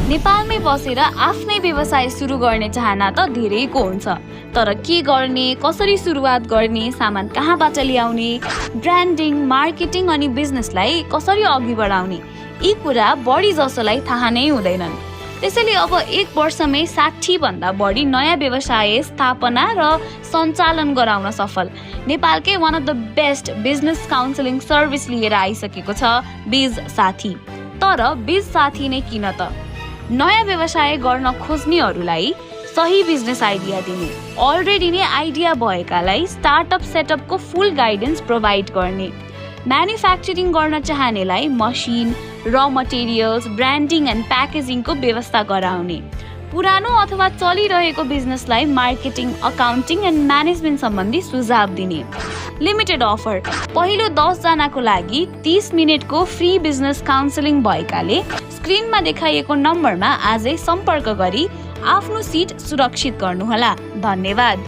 नेपालमै बसेर आफ्नै व्यवसाय सुरु गर्ने चाहना त धेरैको हुन्छ, तर के गर्ने, कसरी सुरुवात गर्ने, सामान कहाँबाट ल्याउने, ब्रान्डिङ, मार्केटिङ अनि बिजनेसलाई कसरी अघि बढाउने, यी कुरा बढी जसोलाई थाहा नै हुँदैनन्। त्यसैले अब 1 वर्षमै 60 भन्दा बढी नयाँ व्यवसाय स्थापना र सञ्चालन गराउन सफल नेपालकै one of the best business counselling service लिएर आइसकेको छ बिज साथी। तर बिज साथी नै किन त? नयाँ व्यवसाय गर्न खोज्नेहरूलाई सही बिजनेस आइडिया दिने, अलरेडी नै आइडिया भएकालाई स्टार्टअप सेटअपको फुल गाइडेन्स प्रोभाइड गर्ने, म्यानुफ्याक्चरिङ गर्न चाहनेलाई मसिन, र मटेरियल्स, ब्रान्डिङ एन्ड प्याकेजिङको व्यवस्था गराउने, पुरानो अथवा चलिरहेको बिजनेसलाई मार्केटिङ, अकाउन्टिङ एन्ड म्यानेजमेन्ट सम्बन्धी सुझाव दिने। लिमिटेड अफर, पहिलो 10 जनाको लागि 30 मिनेटको फ्री बिजनेस काउन्सिलिङ भएकाले स्क्रिनमा देखाइएको नम्बरमा आजै सम्पर्क गरी आफ्नो सिट सुरक्षित गर्नुहोला। धन्यवाद।